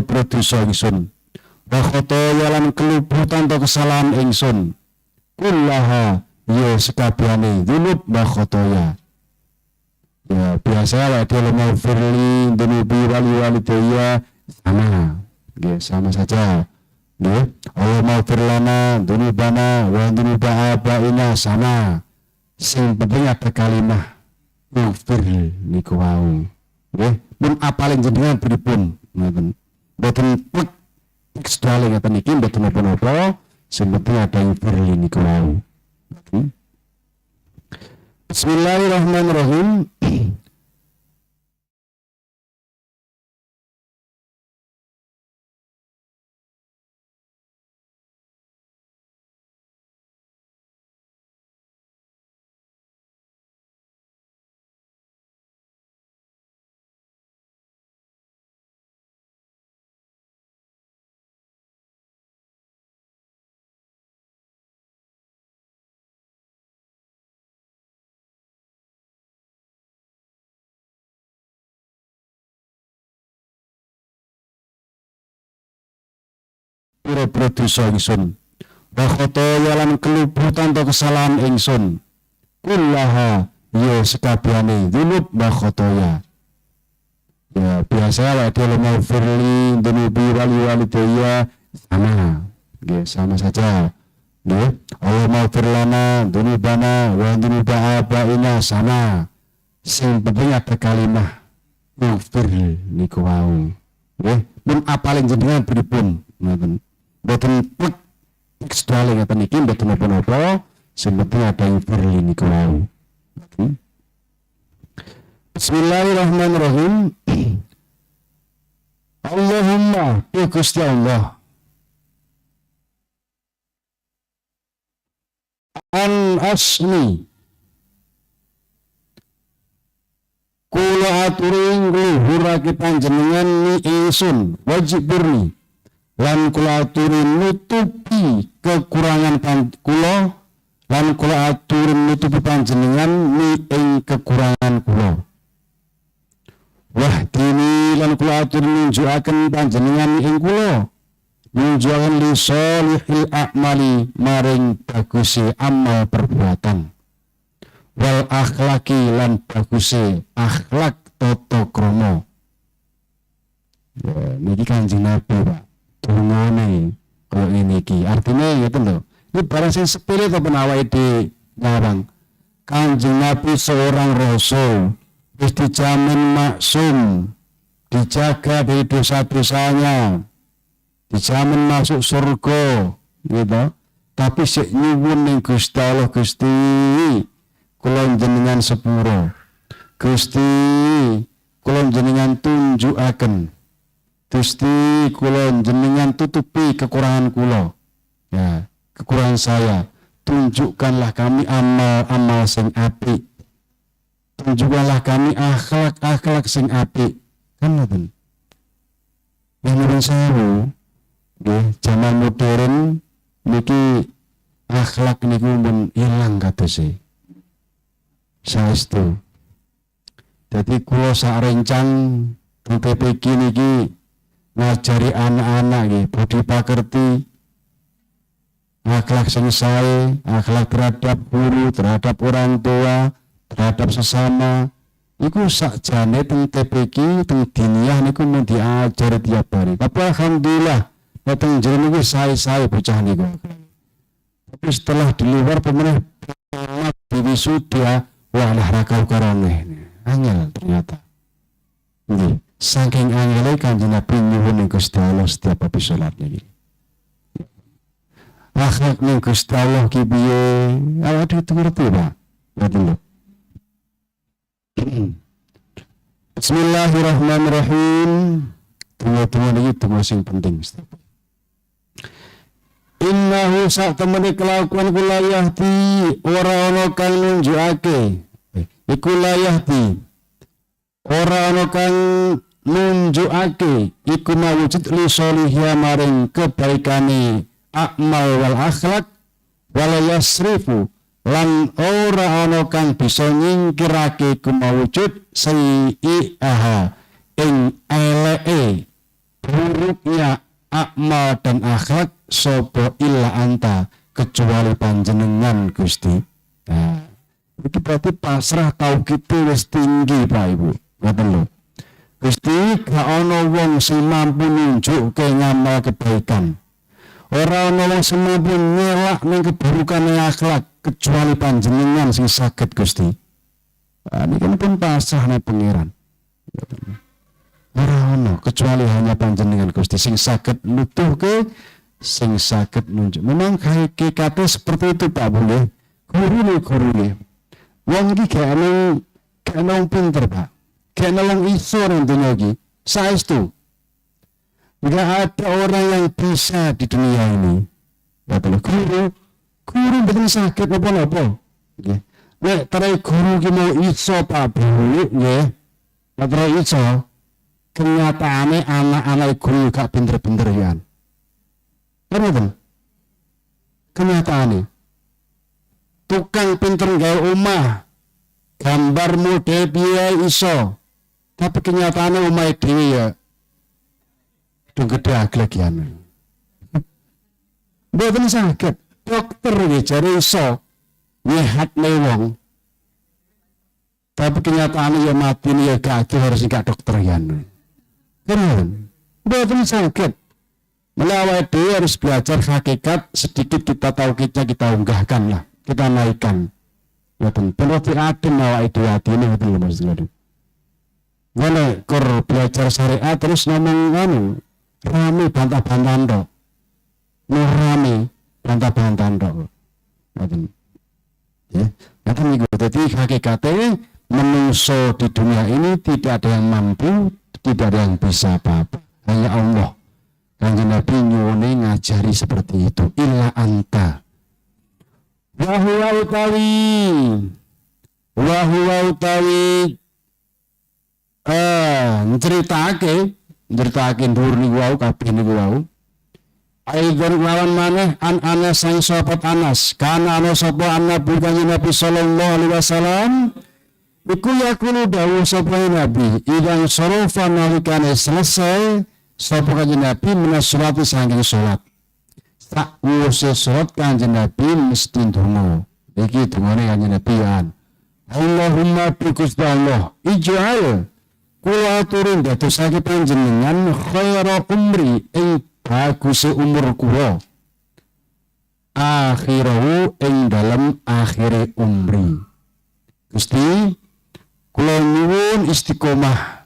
pira-pira dosa ingsun. Wa khotoya lan keluputan to kesalahan ingsun. Kullaha ya sekabehane dzunub wa khotoya. Ya biasa lah dia lemah firli dzunubi wali walidayya sama. Nggih, sama saja. Nggih, Allahumma ighfir lana dzunubana wa dzunuba abaina sama. Sing penting ada kalimah ighfir niku wau. Nggih, pun apale jenengan pripun ngoten. Mboten plek tekstuale ngeten iki mboten napa-napa, sing penting ada ighfir niku wau. Bismillahirrahmanirrahim. Pira-pira dosa ingsun. Wa khotoya lan keluputan to kesalahan ingsun. Kullaha ya sekabehane dzunub wa khotoya. Ya biasa lah dia lemah firli dzunubi wali walidayya sama. Nggih, sama saja. Nggih, Allahumma ighfir lana dzunubana wa dzunuba abaina sama. Sing penting ada kalimah ighfir niku wau. Nggih, pun apale jenengan pripun ngoten. Mboten plek tekstuale ngeten iki mboten napa-napa, sing penting ada ighfir niku wau. Bismillahirrahmanirrahim. Allahumma ya Gusti Allah. An asni kula aturi ngluhurake panjenengan ni ingsun wajibirni lan kula aturi nutupi kekurangan kula lan kula aturi nutupi panjenengan ni ing kekurangan kula. Wahdini lan kula aturi nunjukaken panjenengan ing kula nunjukaken li solihil a'mali maring baguse amal perbuatan wal akhlaki lan baguse akhlak tata krama. Ya, niki Kanjeng Nabi, Pak. Dungane koyo ngene iki. Artine ngeten lho. Ini barang sing sepele to ben awake dhewe nyawang. Kanjeng Nabi seorang rasul wis dijamin maksum, dijaga dari dosa-dosanya, dijamin masuk surga, gitu. Tapi sik nyuwun ning Gusti Allah, Gusti, kula jenengan sepuro. Gusti, kula jenengan tunjukaken. Gusti, kula jenengan tutupi kekurangan kula. Ya, kekurangan saya. Tunjukkanlah kami amal-amal sing apik. Tunjukkanlah kami akhlak-akhlak sing apik. Kan ngoten. Yang sewu, nggih, zaman modern niki akhlak niku pun ilang kadose. Saestu. Dadi kula sak rencang teng TPQ niki ngajari anak-anak nggih budi pakerti, akhlak sing sae, akhlak terhadap guru, terhadap orang tua, terhadap sesama. Iku sakjane teng TPQ, teng diniyah niku mun diajari tiap hari. Tapi alhamdulillah teng jero niku sae-sae bocah niku. Tapi setelah di luar pemenang di wisuda, walah ra karo-karone. Angel ternyata. Nggih, saking angele Kanjeng Nabi nyuwun ning Gusti Allah setiap habis salat niki. Akhlak ning Gusti Allah ki piye? Awake dhewe ngerti, Pak. Ngoten lho. Bismillahirrahmanirrahim. Donga-donga niki donga sing penting. Innahu sak temene kelakuan kula yahdi ora ana kang nunjukake. Iku la yahdi ora ana kang nunjukake iku mawujud li solihya maring kebaikane akmal wal akhlak wala yasrifu lan ora ana kang bisa nyingkirake iku mawujud sayi'aha ing eleke buruknya amal dan akhlak sopo illa anta, kecuali panjenengan, Gusti. Nah, itu berarti pasrah tauhid wis tinggi, Pak, Ibu. Ngoten lho. Gusti, gak ana wong sing mampu nunjukke ngamal kebaikan. Ora ana wong sing mampu ngelak ning keburukan akhlak kecuali panjenengan sing saged, Gusti. Nah, ini kan pun pasrah ning Pangeran. Ora ana kecuali hanya panjenengan, Gusti, sing saged nuduhke, sing saged nunjuk. Memang hakikatnya seperti itu, Pak, boleh. Guru nih, guru nih. Wong iki gak ana pinter, Pak. Gak ana wong iso nang dunya iki. Saestu. Enggak ada orang yang bisa di dunia ini. Ya, guru, guru mboten saged napa-napa. Nggih. Nek tere guru ki mau iso, Pak, Bu, nggih. Nek tere iso, kenyataane anak-anak guru gak pinter-pinter ya. Kan ngoten? Kenyataane. Tukang pinter gawe omah, gambar model piye iso. Tapi kenyataannya omahe dhewe ya dong gede aglek ya. Mboten saged. Dokter nggih jare iso nyehatne wong. Tapi kenyataannya ya mati ya gak harus gak dokter ya. Kan mboten saged. Melawai dhewe harus belajar hakikat sedikit, kita tahu, kita kita unggahkan lah, kita naikkan. Ngoten, ben rada adem awake dhewe atine, ngoten lho Mas. Ngene kur belajar syariat terus ngomong anu rame bantah-bantahan tok. Rame bantah-bantahan tok. Ngoten. Ya, ngoten niku. Dadi hakikate menungso di dunia ini tidak ada yang mampu, tidak ada yang bisa apa-apa. Hanya Allah. Kanjeng Nabi nyuwune ngajari seperti itu. Illa anta. Wa huwa utawi nyeritakake nyeritakake dhuwur niku wau, kabeh niku wau. Aidon lawan maneh an Anas sang sahabat Anas, kana ana sapa an-Nabi, Kanjeng Nabi sallallahu alaihi wasallam iku yaqulu, dawuh sapa Nabi, idzan sorofa, nalikane selesai sapa Kanjeng Nabi, minas sholati, saking salat. Sakwuse salat Kanjeng Nabi mesti ndonga. Iki dongane Kanjeng Nabi ya. Allahumma, Gusti Allah, ij'al, kula aturi ndadosake panjenengan, khaira umri, ing baguse umur kula, akhirahu, ing dalem akhire umri. Gusti, kula nyuwun istiqomah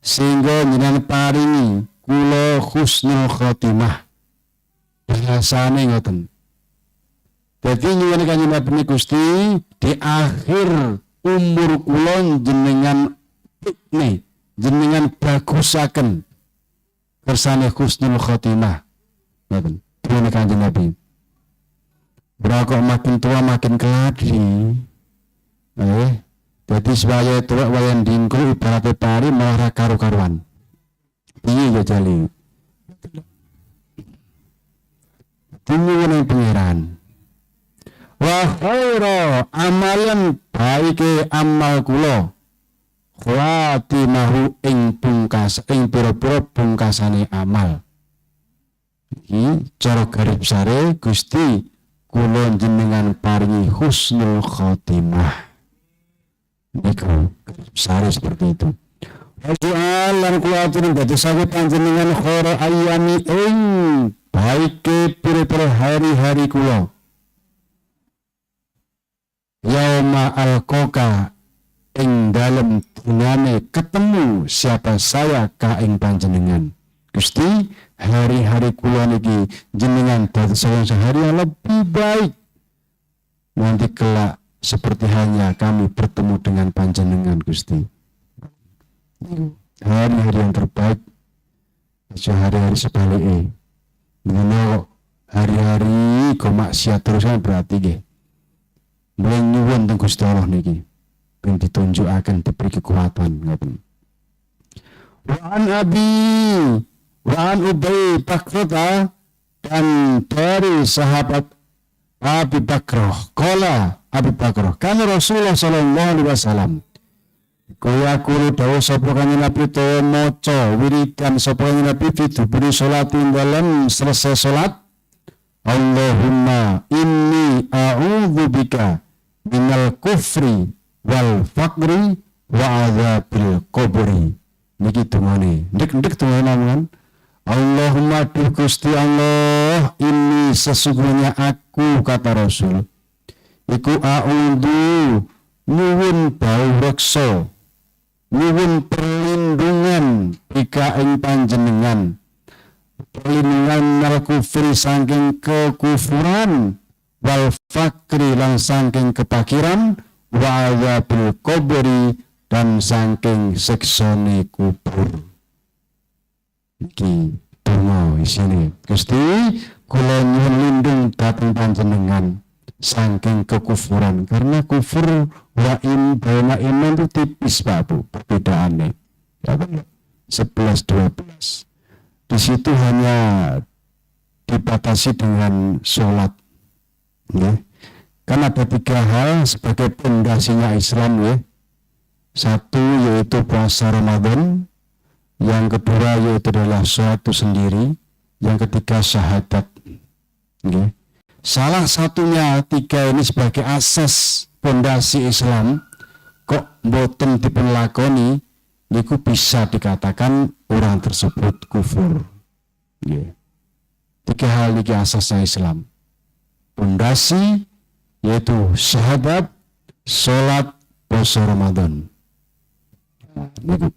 sehingga jenengan paringi kula husnul khotimah. Bahasane ngoten. Dadi nyuwun Kanjeng Nabi, Gusti, di akhir umur kula jenengan nih jenengan bagusaken kersane husnul khotimah. Ngoten. Nyuwun Kanjeng Nabi. Berapa makin tua makin keladi. Jadi supaya tua wayan dingkul ibaratnya pari malah karu-karuan. Piye ya jali? Nyuwun ing Pangeran. Wa khaira amalan, baike amal kula, khawatimahu, ing pungkas, ing pira-pira pungkasane amal. Iki cara garis besare, Gusti, kula jenengan paringi husnul khotimah. Niku garis besare seperti itu. Waj'al, lan kula aturi dadosake panjenengan, khaira ayyami, ing baike pira-pira hari-hari kula, yauma alqaka, ing dalem dinane ketemu siapa saya ka ing panjenengan. Gusti, hari-hari kula niki jenengan dadosaken sehari yang lebih baik nanti kelak, seperti hanya kami bertemu dengan panjenengan, Gusti. Hari-hari yang terbaik, aja hari-hari sebaliknya. Dino hari-hari kok maksiat terus kan berarti nggih. Mulai nyuwun teng Gusti Allah niki ben ditunjukaken, diberi kekuatan ngoten. Wa an Abi wa an Ubay Bakrata, dan dari sahabat Abi Bakrah, qala Abi Bakrah, kana Rasulullah sallallahu alaihi wasallam. Kaya kulo dawuh sapa Kanjeng Nabi utawa maca wiridan sapa Kanjeng Nabi fi duburi salat dalem selesai salat, Allahumma inni a'udzubika minal kufri wal faqri wa adzabil kubri. Niki dungane. Ndek-ndek dungane namun Allahumma duh Gusti Allah, ini sesungguhnya aku, kata Rasul, iku a'udzu nyuwun bau reksa, nyuwun perlindungan bika ing panjenengan, perlindungan minal kufri saking kekufuran, wal fakri lan saking kepakiran, wa adzabil kubri dan saking siksane kubur. Iki donga isine. Gusti, kula nyuwun lindung dhateng panjenengan saking kekufuran, karena kufur wa in baina iman itu tipis Pak Bu perbedaannya. Ya kan? 11 12. Di situ hanya dibatasi dengan sholat. Ya. Kan ada 3 hal sebagai pondasinya Islam ya. Satu yaitu puasa Ramadan, yang kedua yaitu adalah sholat itu sendiri, yang ketiga syahadat. Ya. Salah satunya 3 ini sebagai asas pondasi Islam kok mboten dipun lakoni niku bisa dikatakan orang tersebut kufur. Ya. 3 hal niki asasnya Islam. Pondasi yaitu syahadat, sholat, puasa Ramadan. Nah, niku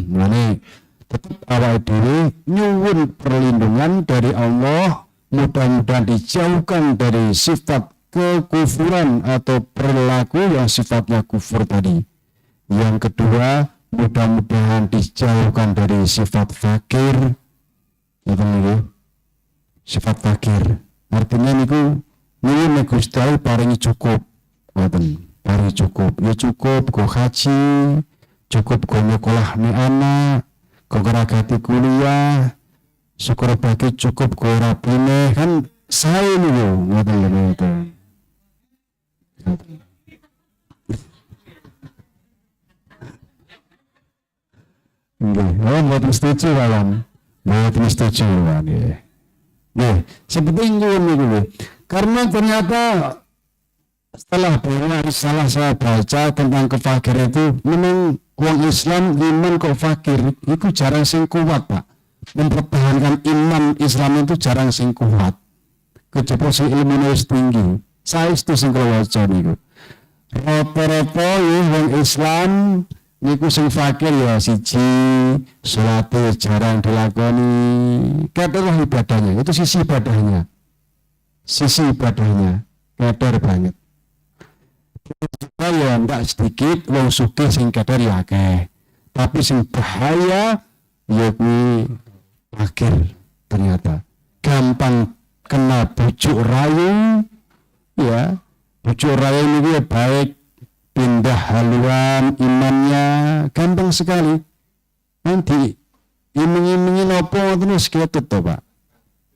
mulane tetep awake dhewe nyuwun perlindungan dari Allah, mudah-mudahan dijauhkan dari sifat kekufuran atau perilaku yang sifatnya kufur tadi. Yang kedua, mudah-mudahan dijauhkan dari sifat fakir. Ngoten niku. Sifat fakir. Artinya niku nyuwun Gusti Allah paringi cukup. Ngoten, paringi cukup. Ya cukup go haji, cukup go nyekolahne anak, go ngragati kuliah, syukur bagi cukup go rapine kan sae niku ngoten lho ngoten. Nggih, oh mboten setuju kawan. Mboten setuju kawan nggih. Nggih, seperti nyuwun niku nggih. Karena ternyata setelah banyak risalah saya baca tentang kefakiran itu, memang wong Islam iman kok fakir itu jarang sing kuat, Pak. Mempertahankan iman Islam itu jarang sing kuat. Kejaba sing ilmune wis tinggi. Saestu sing kula waca niku. Rata-rata ya wong Islam niku sing fakir ya siji, salate jarang dilakoni. Kederlah ibadahnya, itu sisi ibadahnya. Sisi ibadahnya keder banget. Juga ya ndak sedikit wong sugih sing keder ya akeh. Tapi sing bahaya ya kuwi fakir ternyata. Gampang kena bujuk rayu ya. Bujuk rayu niku ya baik pindah haluan imannya gampang sekali. Nanti iming-imingi napa terus ketut to, Pak.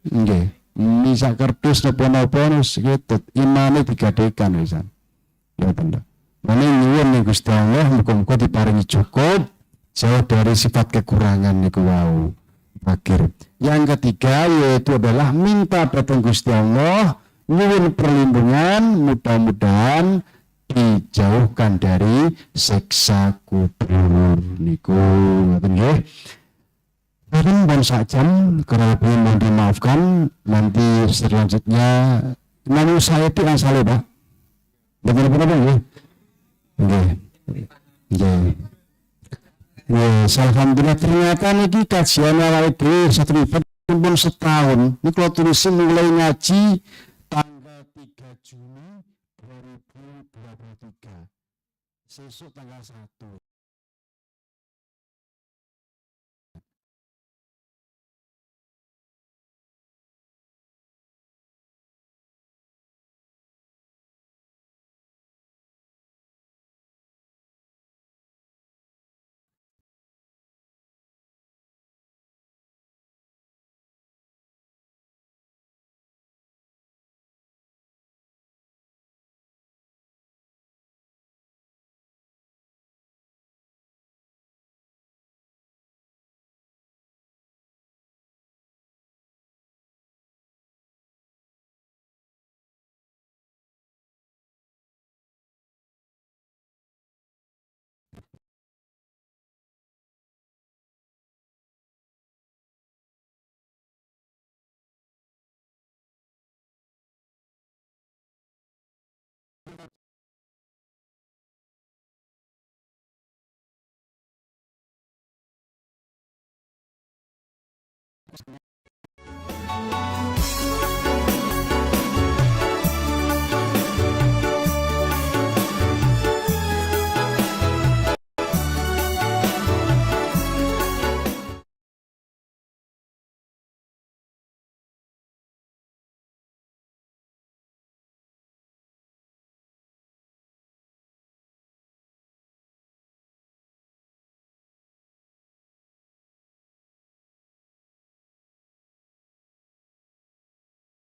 Nggih. Misa kerdus napa-napa terus ketut imane digadekan wisan. Ya tanda. Mane nyuwun ning Gusti Allah muga-muga diparingi cukup jauh dari sifat kekurangan niku wau. Fakir. Yang ketiga yaitu adalah minta datang Gusti Allah nyuwun perlindungan mudah-mudahan dijauhkan dari siksa kubur niku ngoten nggih. Mungkin pun sak jam kurang lebih mohon dimaafkan. Nanti selanjutnya namung saya itu asale Pak. Betul betul nggih. Nggih. Nggih. Yes, alhamdulillah ternyata niki kajian awake dhewe satu pun setahun. Ini kalau tulisin mulai ngaji tanggal 3 Juni 2023. Sesuk tanggal 1.